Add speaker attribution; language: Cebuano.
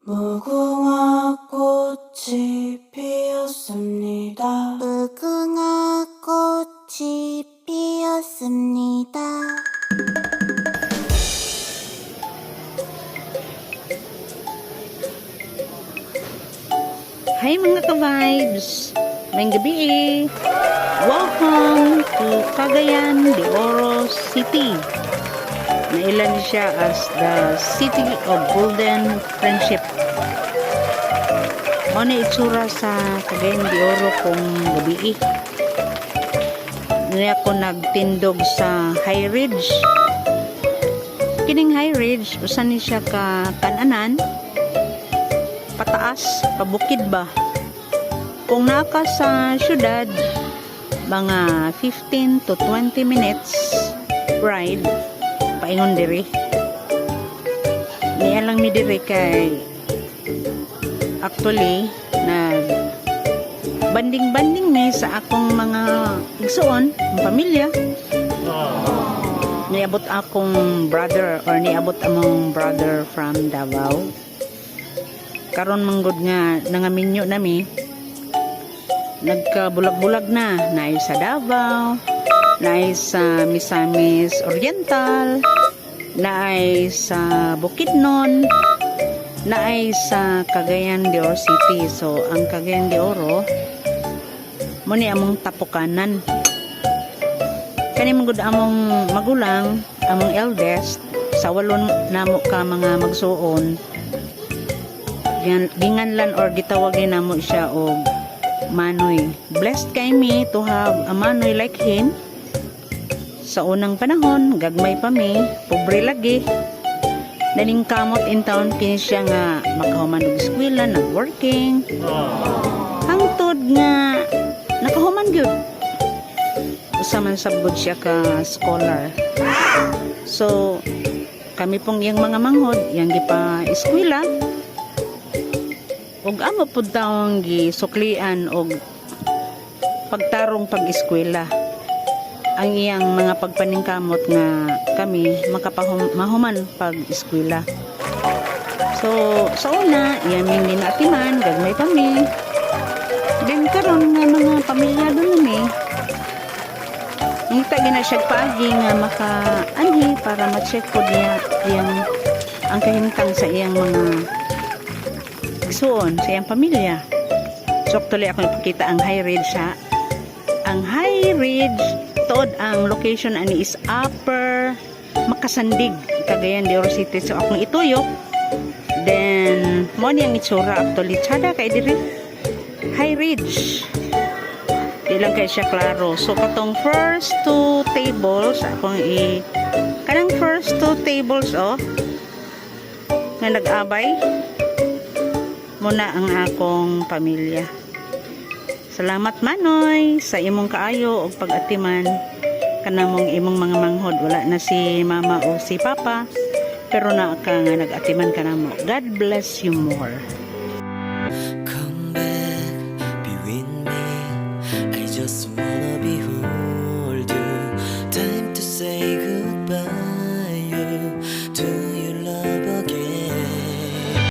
Speaker 1: 무궁화 꽃이 피었습니다.
Speaker 2: 무궁화 꽃이 피었습니다.
Speaker 3: Hi, mga ka-vibes! Maayong gabii! Welcome to Cagayan de Oro City. Naila ni siya as the City of Golden Friendship. Mao na itsura sa Cagayan de Oro kung gabii. Niya ako nagtindog sa High Ridge. Kining High Ridge, usa ni siya ka kananan, pataas, pabukid ba? Kung naka sa syudad, mga 15 to 20 minutes ride paingon diri. Niya lang mi diri kay actually nag bonding-bonding mi sa akong mga igsuon, ang pamilya. Niabot akong brother or niabot among brother from Davao. Karon manggod nga nangaminyo nami, nagkabulag-bulag na, naay sa Davao, naay sa Misamis Oriental, naay sa Bukidnon, naay sa Cagayan de Oro City. So ang Cagayan de Oro mo ni among tapukanan. Kani manggod among magulang, among eldest sa walo namo ka mga magsuon, ginganlan or gitawagin namo siya og Manoy. Blessed kay mi to have a Manoy like him. Sa unang panahon, gagmay pa mi, pobre lagi. Naningkamot in town kini siya nga makahuman og eskwela, nag-working. Hangtod nga nakahuman gyud. Usa man sab gud siya ka scholar. So, kami pong iyang mga manghod, iyang gipa eskwela. Ug amo pud taong gisuklian og pagtarong pag-eskwela. Ang iyang mga pagpaningkamot nga kami makapahum mahuman pag-eskwela. So, sa una, iya ming ginaatiman, gagmay kami. Then karon nga mga pamilyado nami, ngita gina siya paagi nga maka-anhi para ma-check po niya iyang ang kahimtang sa iyang mga igsuon, sa iyang pamilya. So actually ako ipakita ang High Ridge ha. Ang High Ridge, tuod ang location ani is Upper Makasandig, Cagayan de Oro City. So akong ituyok. Then mo ni ang itsura actually, tsada kay diri. High Ridge. Di lang kay siya klaro. So katong first two tables akong i kanang first two tables, oh, nga nag-abay muna ang akong pamilya. Salamat, Manoy, sa imong kaayo og pag-atiman kanamong imong mga manghod. Wala na si mama o si papa, pero naa ka nga nag-atiman kanamo. God bless you more.
Speaker 1: Come back, be with me. I just wanna